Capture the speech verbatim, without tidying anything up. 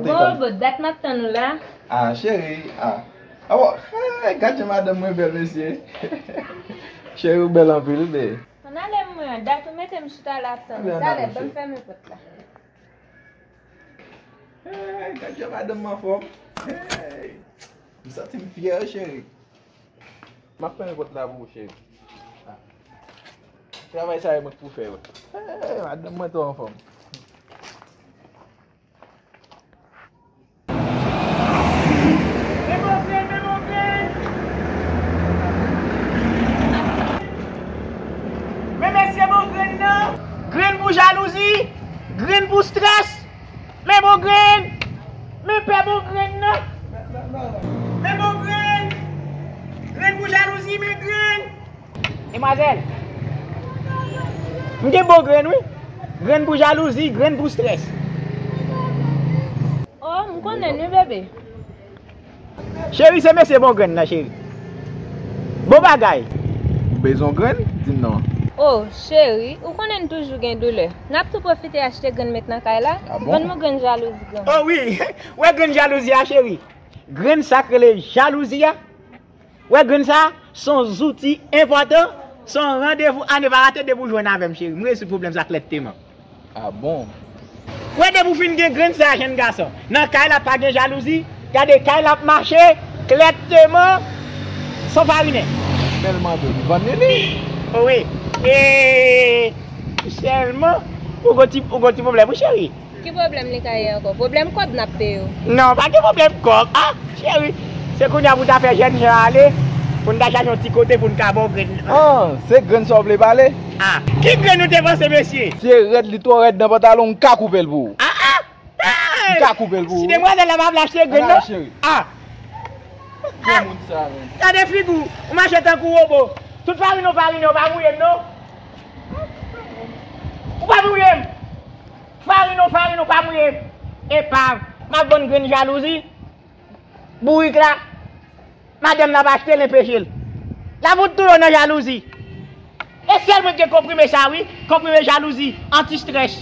Bon, bon, dat m ap tann ou la. Ah, cheri, ah. Ah, bon, hey, gad jan madanm mwen bèl, mesye. Cheri, ou bèl anpil, be. Ann ale mwen, dat ou mete m chita la ap tann ou. Ann ale, ban m fèmen pòt la. Hey, gad jan madanm mwen anfòm. Hey, m santi m fyè, cheri. M ap fèmen pòt la pou ou, cheri. Ah. Travay sa yo mwen k pou fè yo. Hey, madanm mwen twò anfòm. Men bon grenn, men bon grenn. Men mesye bon grenn nan. Grenn pou jalouzi, grenn pou strès. Men bon grenn. Men pè bon grenn nan. Men bon grenn. Grenn pou jalouzi, men grenn. Demwazèl, m gen bon grenn, wi. Grenn pou jalouzi, grenn pou strès. Oh, m konnen, wi, bebe. Cheri, se mesye bon grenn nan, cheri. Bon bagay. Ou bezwen grenn? Di m non. Oh, cheri, ou konnen n toujou gen doulè. N ap tou pwofite achte grenn met nan kay la. Ah bon? Vann mwen grenn jalouzi, grann. Oh, wi. Ou wè grenn jalouzi a, cheri? Grenn sa k rele jalouzi a. Wè grenn sa, se yon zouti enpòtan, se yon randevou a ne pa rate depi w jwenn avè m, cheri. M rezoud pwoblèm sa klèteman. Ah bon? Wè depi w fin gen grenn sa, jenn gason, nan kay la pa gen jalouzi, gade kay la ap mache klèteman, san farinen. Tèlman de vann li li. Wi. E sèlman, ou gon ti, ou gon ti pwoblèm, wi, cheri. Ki pwoblèm li ka ye ankò? Pwoblèm kòb n ap peye w. Non, pa gen pwoblèm kòb. Ah, cheri, se kounye a pou ta fè jèn jan ale, pou n ta chache yon ti kote pou n ka ba w grenn. Ah, se grenn sa w vle pale? Ah, ki grenn ou te panse, mesye? Se rèd, li twò rèd nan pantalon, m ka koupe l pou ou. Ah, ah! M ka koupe l pou ou. Si demwazèl la pa vle achte grenn, non? Cheri. Ah! Granmoun sa, men. Gade figi w, ou mache tankou wobo. Tout farine w farine, w pa mouye m, non? Ou pa mouye m. Farine w farine, w pa mouye m. Epa, m ap vann grenn jalouzi. Bourik la, madanm nan ap achte l, enpeche l. L ap fout tou yo nan jalouzi. E sèl mwen ki gen konprime sa, wi. Konprime jalouzi, anti strès.